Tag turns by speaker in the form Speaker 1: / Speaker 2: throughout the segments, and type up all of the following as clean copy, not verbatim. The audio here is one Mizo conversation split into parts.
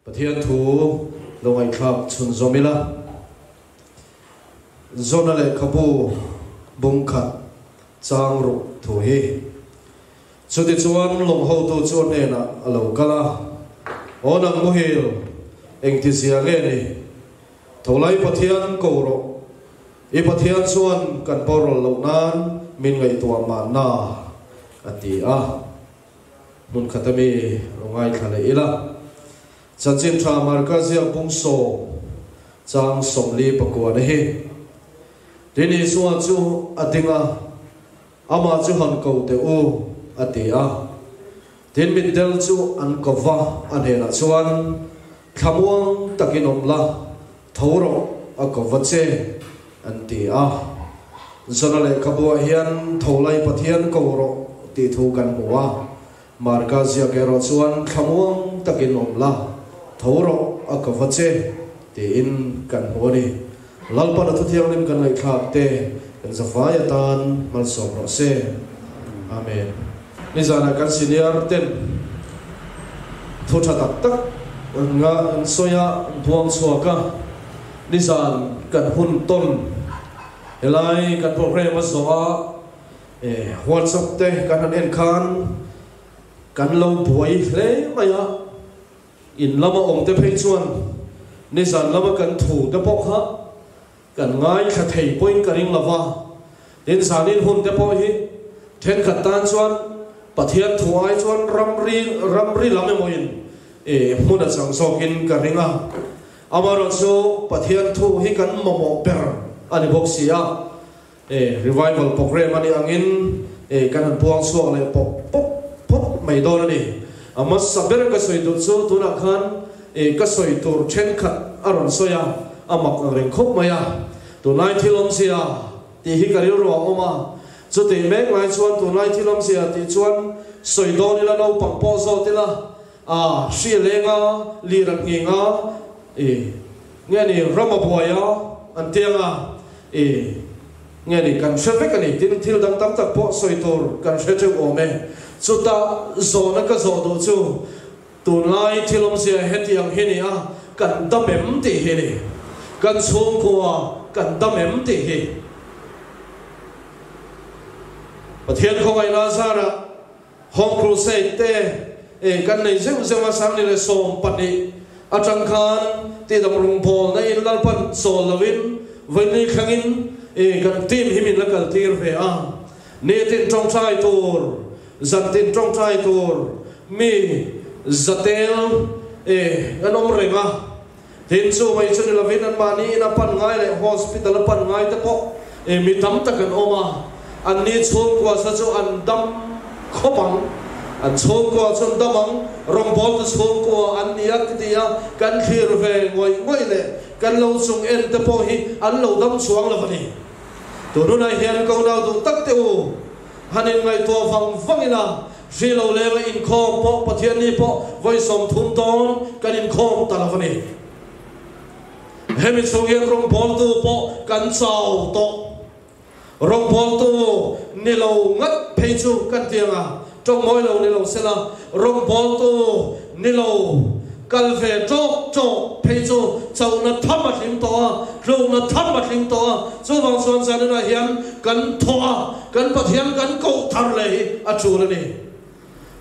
Speaker 1: Pathian thu lo ngaihthlak chhunzawm ila, Jona lehkhabu bung khat chang ruk thu hi. Chutichuan lawng hotu chu a hnenah a lo kal a, Aw nang muhil, engtizia nge ni? Tholai Pathian ko rawh, i Pathian chuan kan boral loh nan min ngaihtuah mahna, a ti a. Hmun khat ami lo ngaithla leh ila. Chanchin tha Marka ziak bung sawm chang 44 na hi. Tin Isua chu a ding a, amah chu han ko teh u, a ti a. Tin mitdel chu an ko va, a hnenah chuan, Thlamuang takin awm la, tho rawh, a ko va che, an ti a. Jona lehkhabuah hian tho lai Pathian ko rawh tih thu kan hmu a. Marka ziak erawh chuan thlamuang takin awm la, tho rawh, a ko va che tiin kan hmu a ni. Lalpan a thuthianghlim kan ngaihthlak te kan zafai atan malsawm rawh se. Amen. Nizanah kan senior ten thu tha tak tak an sawi a, an puang chhuak a. Nizan kan hun tawn helai kan program a zawh a, WhatsApp te kan han en khan kan lo buai hle mai a, in lama awm te phei chuan nizan lama kan thu te pawh kha kan ngaithla thei pawhin ka ring lo va, tin zanin hun te pawh hi thenkhat tan chuan Pathian thu ai chuan ramri ramri lam emawin hmun a chang zawkin ka ring a. Amaherawh chu Pathian thu hi kan mamawh ber a ni bawk si a, e revival program a nih angin e kan han puang chhuak leh pawp pawp phawt mai dawn a ni. A hmasa ber ka sawi duh chu tunah khan e ka sawi tur thenkhat a rawn sawi a, a mak ang reng khawp mai a. Tunlai thil awmzia tih hi ka rilru a awm a, chutih mek lai chuan tunlai thil awmzia tih chuan sawi dawn ila naupang pawh zawt ila, A hri a leng a, lir an ngheng a, i nge ni ram a buai a, an tiang a, i nge ni kan hre vek a ni. Tin, thil dang tam tak pawh sawi tur kan hre teuh awm e. Chutah zawhna ka zawh duh chu, tunlai thil awmzia heti ang hi ni a, kan dam em tih hi ni. Kan chhungkua kan dam em tih hi. Pathian khawngaihna zarah Home Crusade te eh kan nei zeuh zeuh a, Sangni leh 12 atang khan tihdam rawngbawlna in Lalpan chawl loin vawiin thlengin eh kan team hi min la kal tir ve a. Nitin tawngtai tur, zantin tawngtai tur mi zatel eh an awm reng a. Tin chu mai chu ni lovin anmahni in a pan ngai leh hospital a pan ngai te pawh eh mi tam tak an awm a, anni chhungkua sa chu an dam khawp ang, an chhungkua chu an dam ang, rawngbawltu chhungkua an ni a ti a, kan thlir ve ngawih ngawih leh kan lo chung en te pawh hi an lo dam chuang lo a ni. Tun hunah hian ko nau duh tak teh u, han inngaihtuah vang vang ila, Hri lo lenga inkhawm pawh Pathianni pawh vawi 30 dawn kan inkhawm ta lo a ni. Hemi chhung hian rawngbawltu pawh kan chau tawh. Rawngbawltu ni lo ngat phei chu kan ti ang a, tawngmawi lo ni lo sela, rawngbawltu ni lo kal ve tawk tawk phei chu chauhna tham a tling tawh a, tlukna tham a tling tawh a, chuvang chuan zaninah hian kan thawh a, Kan Pathian kan koh thar leh hi a tul a ni.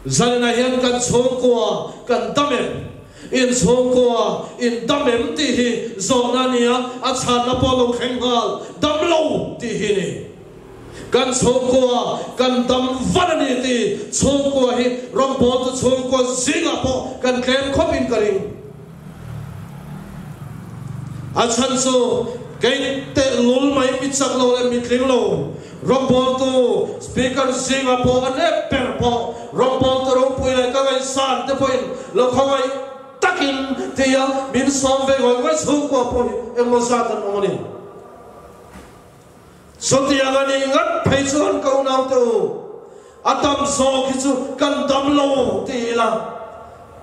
Speaker 1: Zaninah hian kan chhungkua kan dam em? In chhungkua in dam em tih hi zawhna a ni a, a chhanna pawh lo thleng nghal, dam lo tih hi a ni. Kan chhungkua kan dam vat a ni tih chhungkua hi rawngbawltu chhungkua zingah pawh kan tlem khawpin ka ring. A chhan chu kei teh lul mai mi chak lo leh mi tling lo, rawngbawltu Speaker zingah pawh a nep ber pawh rawngbawltu ropui leh ka ngaihsan te pawhin lo khawngaih takin tia min sawm ve ngawih ngawih chhungkua pawh hi engmaw zat an awm a ni. Chutiang a nih ngat phei chuan ka unaute u, a tam zawk hi chu kan dam lo ti ila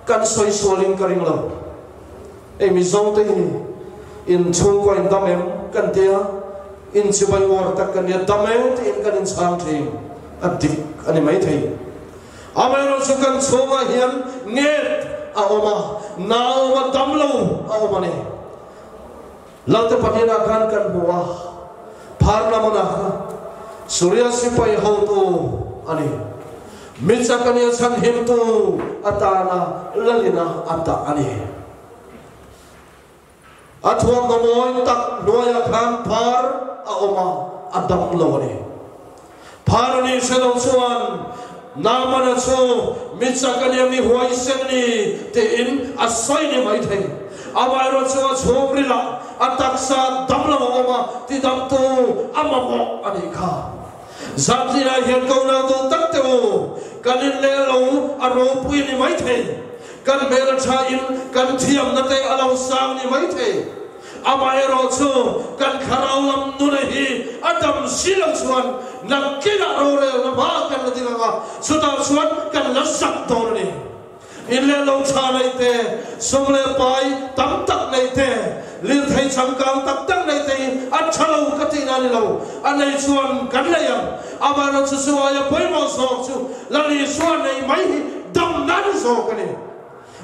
Speaker 1: kan sawi sualin ka ring lo. Ei Mizote hi in chhungkua in dam em kan ti a, in chibai uar tak kan nia, dam e tiin kan inchhang thin, a dik a ni maithei. Amaherawhchu kan chhungah hian nget. a awm a, na a awm a, dam lo a awm a ni. Lalte pahnihna khan kan hmu a, Phar Namana kha Suria sipai hotu a ni. Mi chak a nia chhanhimtu atana lalina a dah a ni. A thuamhnaw mawi tak hnuaiah khan phar a awm a, a dam lo a ni. Phar a nih hre lo chuan Naamana chu mi chak a nia, mi huaisen a ni tiin a sawi ni maithei. Amaherawh chu a chhungrilah a taksa dam lo a awm a, tidamtu a mamawh a nih kha. Zantinah hian ko nau duh tak teh u, kan inleh lo a ropui ni maithei. Kan hmel a tha in kan thiamna te a lo sang ni maithei. Amaherawh chu kan thlarau lam nuna hi a dam si lo chuan nakinah rorelna hma kan la ding ang a, chutah chuan kan la zak dawn a ni. In leh lo tha neih te, sum leh pai tam tak neih te, lirthei changkang tak tak neih te hi a tha lo ka tihna a ni lo. A nei chuan kan nei ang. Amaherawh chu chu aia pawimawh zawk chu Lal Isua neih mai hi damna ni zawk a ni.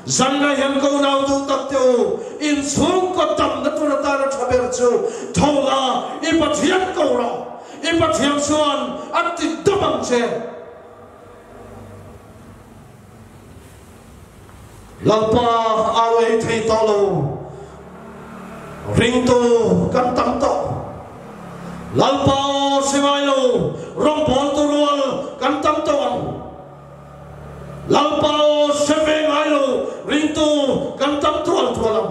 Speaker 1: Zanna hian ko nau duh tak teh u, inchhungkaw damna tur atana tha ber chu tho la, i Pathian ko rawh. I Pathian chuan a ti dam ang che. Lalpa au ei thei tawh lo, ringtu kan tam tawh. Lalpa aw hre ngai lo, rawngbawltu rual kan tam tawh ang. Lalpa aw hre ve ngai lo, ringtu kan tam tual tual ang.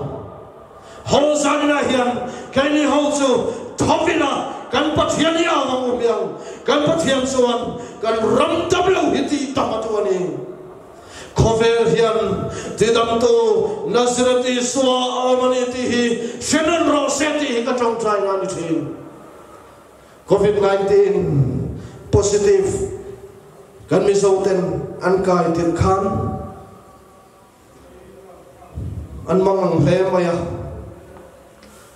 Speaker 1: Ho zaninah hian keini ho chu thovin a kan Pathian hi au ang u hmiang. Kan Pathian chuan kan ram dam lo hi tih tam a duh a ni. Khawvel hian tidamtu Nazareth Isua a awm a ni tih hi hre nun rawh se tih hi ka tawngtai na a ni thin. Covid 19 positive kan Mizo ten an kai tirh khan an mang ang hle mai a,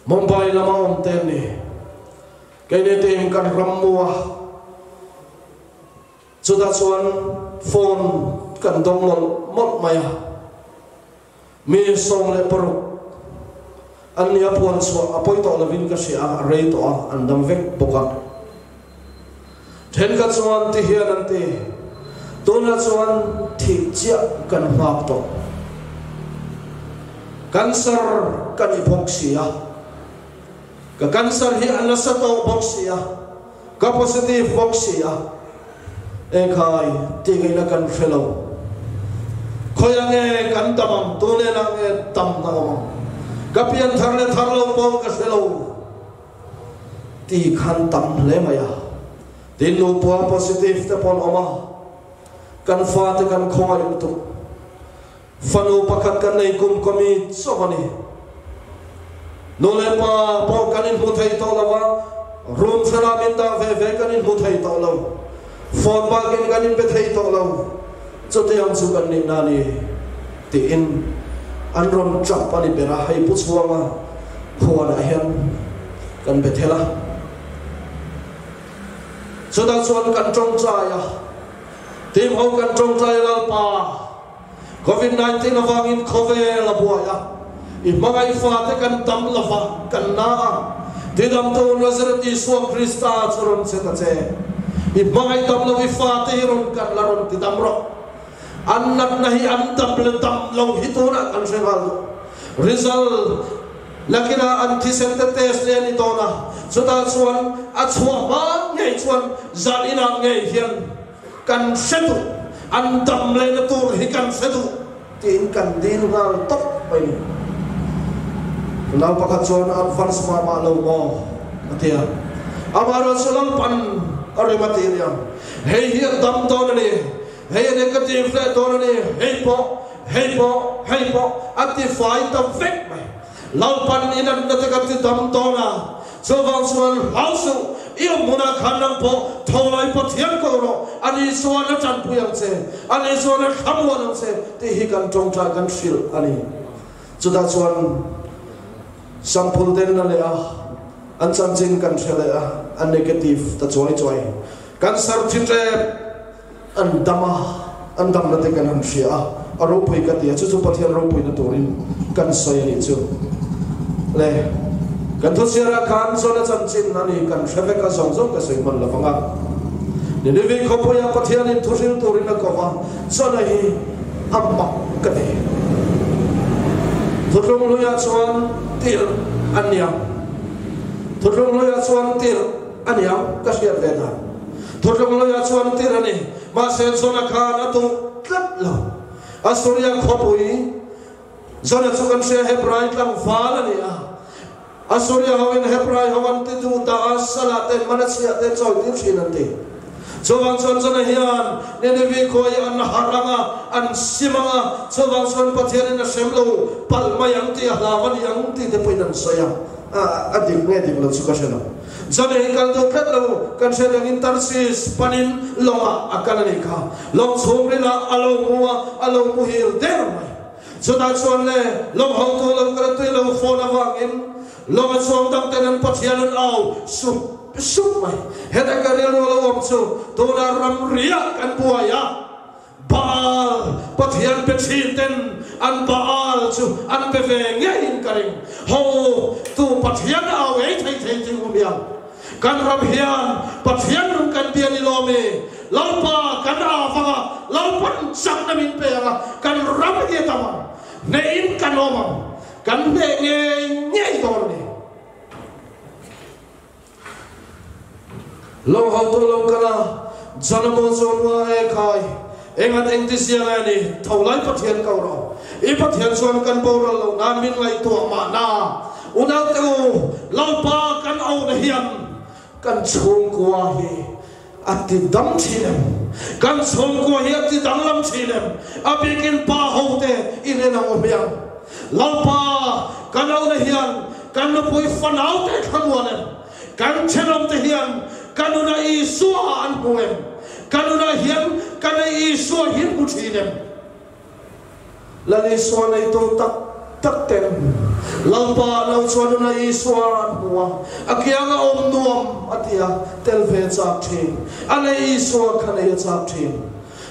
Speaker 1: Mumbai lama awm te an ni. Keini team kan ram mu a. Chutah chuan phone kan dawng mawlh mawlh mai a, mi 16 an nia puan chhuah a pawi tawh lovin ka hria a, a rei tawh a, an dam vek bawk a. Thenkhat chuan ti hian an ti, tunah chuan thih chiah kan nghak tawh, cancer ka ni bawk si a, ka cancer hi a nasa tawh bawk si a, Ka positive bawk si a, engkhai tih ngaihna kan hre lo. Khawiah nge kan dam ang, tu nenah nge dam na awm ang? Ka pian thar leh thar lo pawh ka hre lo tih khan tam hle mai a. Tin nupa positive te pawh an awm a, kan fate kan khawngaih lutuk. Fanu pakhat kan nei kum kawmi chauh a ni. Nu leh pa pawh kan inhmu thei tawh lo a, room hrana min dah ve ve kan inhmu thei tawh lo. Phone bakin kan inbe thei tawh lo. Chutiang chu kan nihna a ni, tiin an rawn tap a ni ber a, hei Pu Chhuanga huanah hian kan be thel a. Chutah chuan kan tawngtai a, Team ho kan tawngtai a Lalpa. Covid 19 avangin khawvel a buai a, i hmangaih fate kan dam lo va, kan na a. Tidamtu Nazareth Isua Krista chu rawn che ta che. I hmangaih dam lo i fate hi rawn kan la rawn tidam rawh. An natna hi an dam le dam lo hi tunah kan hre nghal duh. Result nakinah an thisen te test leh a ni dawn a, chutah chuan a chhuah hma ngei chuan zan inah ngei hian Kan hre duh, an dam lehna tur hi kan hre duh tiin kan dil nghal tawp mai ni. Nau pakhat chuan advance mah mah lo maw a ti a, amaherawhchu Lalpan a rem a ti nia, hei hi a dam dawn a ni, hei a negative leh dawn a ni, hei pawh, hei pawh, hei pawh a ti fai ta vek mai. Lalpan i natna te ka ti dam dawn a, chuvang chuan hlau suh, i awm hunah khan nang pawh tho la i Pathian ko rawh, ani chuan a tanpui ang che, ani chuan a thlamuan ang che tih hi kan tawngtai kan hrilh a ni. Chutah chuan sample ten la leh a, an chanchin kan hre leh a, a negative ta chuai chuai. Cancer thi tep an dam a, an damna te kan han hria a. A ropui ka ti a, chu chu Pathian ropuina turin kan sawi a nih chu. Le, kan thuchhiarah khan Jona chanchin a ni kan hre vek a, zawng zawng ka sawi hman lo vang a. Ninive khawpuiah Pathianin thu hril turin a ko va, Jona hi a mak ka ti. Thuthlung hluiah chuan tirh a niang. Thuthlung hluiah chuan tirh a niang ka hriat ve dan. Thuthlung hluiah chuan tirh a ni. Mahse Jona khan a duh tlat lo. Assuria khawpui Jona chu kan hria Hebrai tlangval a ni a. Assuria hoin Hebrai ho an ti duh ta a, Salah te, Manasseh te chawi tir thin an ti. Chuvang chuan Jona hian Nineveh khua hi an harh ang a, an sim ang a, chuvang chuan Pathianin a hrem lo palh mai ang tih a hlau a ni ang tih te pawhin an sawi a. A dik nge dik lo chu ka hre lo. Jona hi kal duh tlat lo, kan hriat angin Tarsis panin lawngah a kal a nih kha. Lawng chhungrilah a lo mu a, a lo muhil der mai. Chutah chuan le, lawng hotu lo kal tui lo phone avangin lawng a chuang dang ten an Pathian an au sup sup mai. Heta ka rilru lo awm chu tunah ramriah kan buai a, Baal Pathian pe thin ten an Baal chu an pe ve ngeiin ka ring. Ho tu Pathian au ei thei thei ting u miang. Kan ram hian Pathian nung kan bia ni lawm i, Lalpa kan au vang a, Lalpan chakna min pe ang a, kan ram hi a tam ang, hnehin kan awm ang, kan hneh ngei ngei dawn a ni. Lo hautu lo kal a, Jalamo chuan ua e khai, engat engti zia nge ni, tho lai Pathian ko rawh. I Pathian chuan kan boral loh nan min ngaihtuah mahna. Unaute u, Lalpa kan auna hian kan chhungkua hi a ti dam thin em? Kan chhungkua hi a ti danglam thin em? A bikin pa hote in en ang u hmiang. Lalpa kan auna hian kan nupui fanaute thlamuan em? Kan thenawmte hian ka nuna Isua an hmu em? Ka nunah hian ka nei Isua hi an hmu thin em? Lal Isua neitu tak tak ten Lalpa lo chuan nuna Isua an hmu a, a kianga awm nuam a ti a, tel ve chak thin. A nei Isua kha nei a chak thin.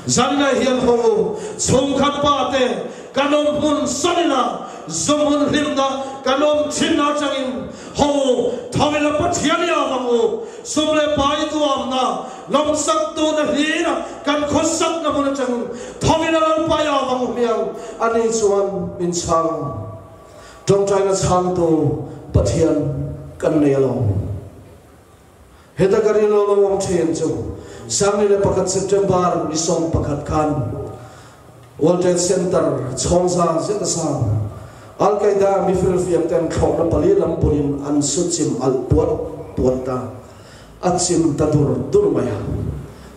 Speaker 1: Zanina hian ho u, chhungkhat pa te kan awm hmun sanina zu hmun hlimna kan awm thin atangin ho u, tho ila Pathian i au ang u, sum leh pai duamna, Lawmsak tuna hlira kan khawsakna hmun atang thawin a lo pai au ang hmiang a ni chuan min chhang ang. Tawngtaina chhangtu Pathian kan nei alawm. Heta ka rilru lo awm thin chu 21 September ni 11 khan World Trade Center chhawngza zet a sang Al Qaeda mifirfiak ten thlawhna pali lam bunin an su chim alh puat puat ta. A chim ta dur dur mai a.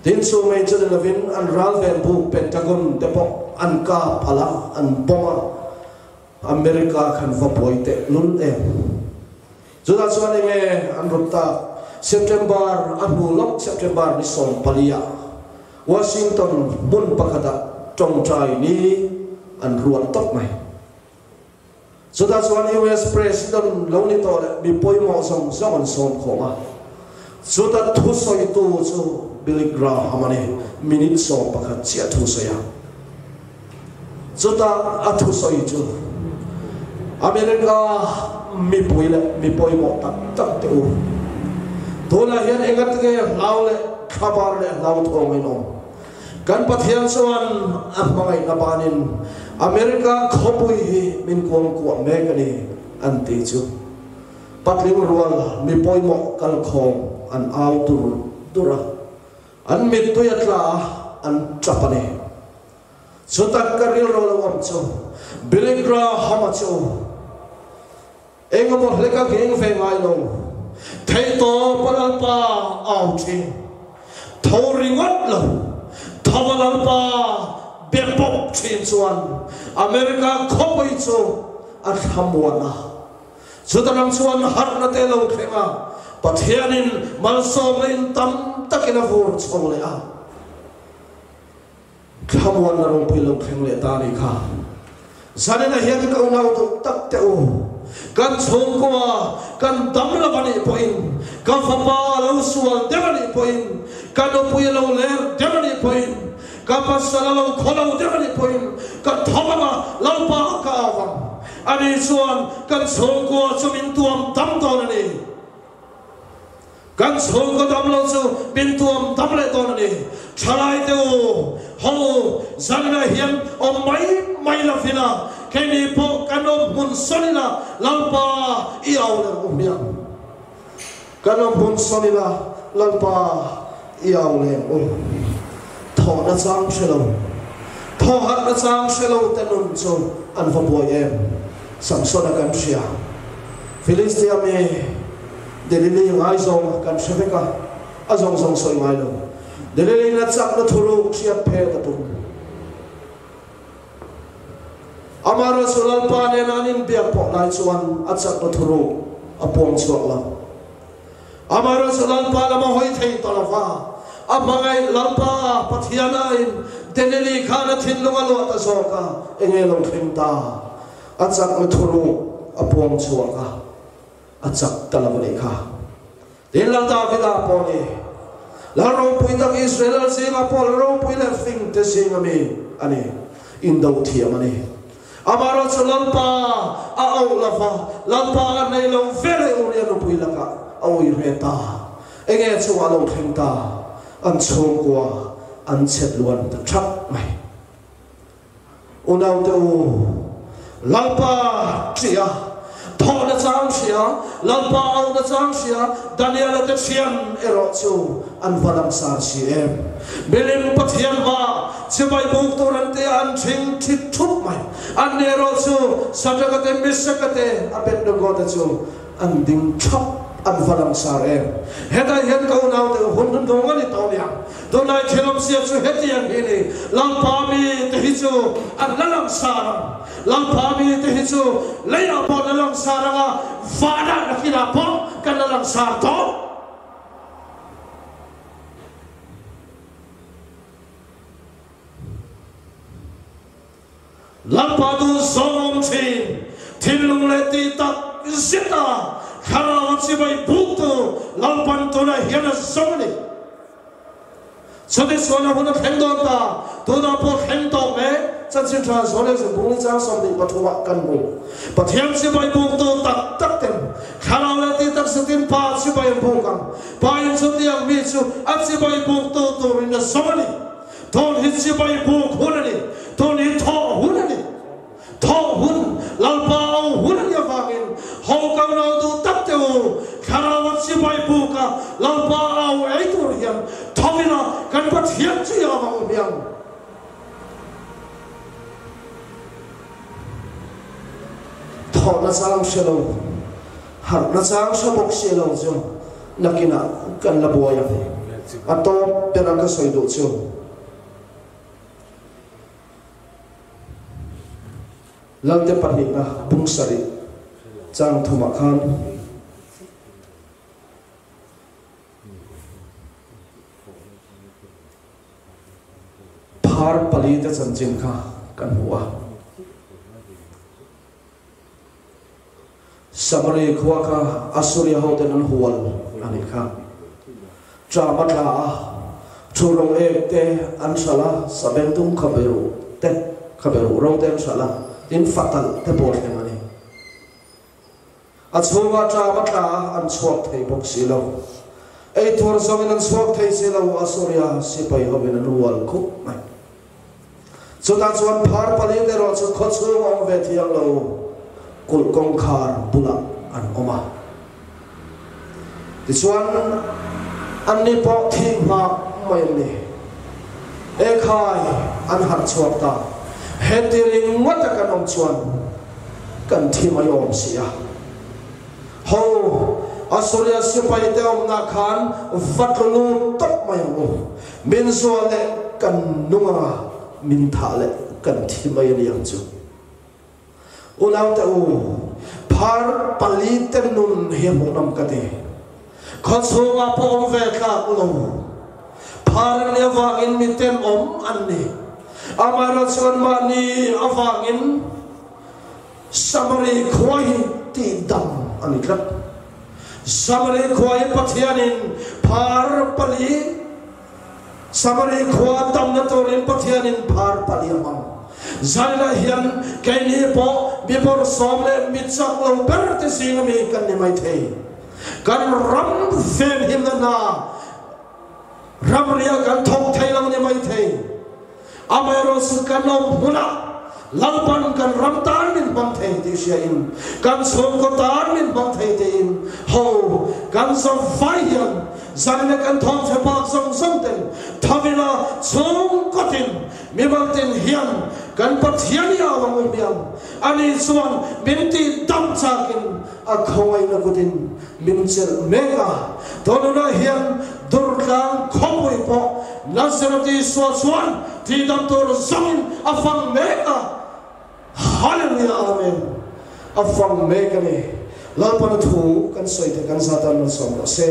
Speaker 1: Tin, chu mai chu ni lovin an ralven buk Pentagon te pawh an kap alh a, an bomb a, America khan va buai teh lul em. Chutah chuan enge an rut tak? September a hnu lawk September ni 14 ah Washington hmun pakhatah tawngtai ni an ruat tawp mai. Chutah chuan US President lo ni tawh leh mi pawimawh zawng zawng an sawm khawm a. Chuta thusawitu chu Billy Graham a ni, minute 11 chiah thu sawi a. Chuta a thusawi chu America mipui leh mi pawimawh tak tak te u, tunah hian engatinge hlau leh thlabar leh hlauthawng in awm? Kan Pathian chuan a hmangaihna banin America khawpui hi min kuangkuah mek a ni an ti chu patling rual mi pawimawh kalkhawm an au dur dur a, an mittui a tla a, an tap a ni. Chutak ka rilru lo awm chu Billy Graham-a chu Engemaw hlek a ngheng ve ngai lo. Theihtawp a Lalpa au thin. Tho ringawt lo. Tho a Lalpa be pawp thin chuan America khawpui chu a thlamuan a. Chuta ram chuan harhna te lo thleng a, Pathianin malsawmna in tam takin a vur chho leh a. Thlamuanna ropui lo thleng leh ta nih kha. Zanina hian ka unau duh tak teh u, kan chhungkua kan dam lo a nih pawhin, ka fapa a lo sual deuh a nih pawhin, ka nupui a lo ler deuh a nih pawhin, Ka pasal a lo khaw lo deuh a nih pawhin ka tho ang a, Lalpa ka au ang. Ani chuan kan chhungkua chu min tuam dam dawn a ni. Kan chhungkaw dam lo chu min tuam dam leh dawn a ni. Thalai te u, ho u, zanah hian awm mai mai lo vin a, keini pawh kan awm hmun sawn ila, Lalpa i au leh u hmiang. Kan awm hmun sawn ila, Lalpa i au leh u. Thawhna chang hre lo, thawharhna chang hre lo te nun chu an va buai em? Samsona kan hria. Filistia mi Delili ngaizawng kan hre vek a, a zawng zawng sawi ngai lo. Delili'n a chakna thuruk hriat phet a tum. Amaherawhchu Lalpa nena an inbiak pawh lai chuan a chakna thuruk a puang chhuak lo. Amaherawhchu Lalpa lam a hawi thei ta lo va, a hmangaih Lalpa Pathian aiin Delili khan a thinlung a luah ta zawk a, enge lo thleng ta? A chakna thuruk a puang chhuak a. A chak ta lo a nih kha. Tin, Lal Davida pawh ni, Lal ropui tak Israel lal zingah pawh lal ropui leh fing te zinga mi a ni, indo thiam a ni. Amaherawhchu Lalpa a auh lo va, Lalpa a nei lo ve leh Uria nupui lakah a ui ve ta. Enge chungah a lo thleng ta? An chhungkua an chhet luan ta thap mai. Unaute u, Lalpa ṭih a, thawhna chang hria, Lalpa auhna chang hria, Daniela te ṭhian erawh chu an va langsar si em? Milim Pathian va chibai buk tur an tia an ṭhing ṭhit ṭhup mai. Anni erawh chu Sadraka te, Mesaka te, Abednego te chu an ding ṭhap, an va langsar em? Hetah hian ka unaute u, hun hnuhnung a ni tawh nia. Tunlai thilawmzia chu hetiang hi ni, Lalpa mite hi chu an la langsar ang. Lalpa mite hi chu leiah pawh an la langsar ang a, vanah nakinah pawh kan la langsar tawh. Lalpa duh zawng awm thin, thinlung leh tih tak zeta thlarau a chibai buktu Lalpan tunah hian a zawng a ni. Chutichuan a hun a thleng dawn ta, tunah pawh thleng tawh mek, chanchin tha zawn leh zungbung ni chang 23 ah kan hmu. Pathian chibai buktu tak tak ten thlarau leh tih tak zetin Pa chibai an buk ang. Pa in chutiang mi chu a chibai buktu turin a zawng a ni. Tun hi chibai buk hun a ni. Tun hi thawh hun a ni. Thawh hun, Lalpa au hun a ni avangin ho kau lo duh tak teh u, Thlarau a chibai buk a, Lalpa au ei tur hian tho ila kan Pathian chu i awm ang u hmiang. Thawhna chang hre lo, harhna chang hre bawk si lo chu nakinah kan la buai ang. A tawp bera ka sawi duh chu. Lalte pahnihna bung sarih chang thumah khan phar palite chanchin kha kan hmu a. Samari khua kha Assuria hoten an hual a nih kha. Ṭam a tla a, ṭhurrawng ek te an hralh a, sabengtung khaberuh te, khaberuh ro te an hralh a, tin fatalh te pawh thleng a ni. A chhungah ṭam a tla a, an chhuak thei bawk si lo. Ei tur zawngin an chhuak thei si lo, Assuria sipai hovin an hual khup mai. Chutah chuan phar pali te erawh chu khaw chhung a awm ve thiang lo, kulh kawngkhar bulah an awm a. Tichuan, anni pawh thih nghak mai an ni. Ekhai an harh chhuak ta. Heti ringawta kan awm chuan kan thi mai awm si a. Ho, Assuria sipai te awmna khan va tlu lut tawp mai ang u. Min zuah leh kan nung ang a, min thah leh kan thi mai a ni ang chu. Unaute u, phar palite nun hi a hmuhnawm ka ti. Khawchhungah pawh awm ve tlak lo. Phar an nih avangin mi tenawm an ni. Amaherawhchu chuan mahni avangin Samari khua hi tihdam a ni tlat. Samari khua hi Pathianin phar pali. Samari khua damna turin Pathianin phar pali a hmang. Zainah hian keini pawh mi bawrhsawm leh mi chak lo ber te zinga mi kan ni mai thei. Kan ram venhimna hna ramriah kan thawk thei lo ni mai thei. Amaherawhchu kan awm hmunah Lalpan kan ram tan min hmang thei tih hriain, kan chhungkaw tan min hmang thei tiin ho kan zawm fai hian zan leh kan thawmhre bak zawng zawng ten thavila chhungkaw tin mimal tin hian kan Pathian i au ang u hmiang. Ani chuan min tih dam chakin a khawngaihna kutin min chelh mek a. Tununah hian Durtlang khawpui pawh Nazareth Isua chuan tihdam tur zawngin a fang mek a. Hallelujah Amen. A fang mek a ni. Lalpana thu kan sawi te kan zatan malsawm rawh se.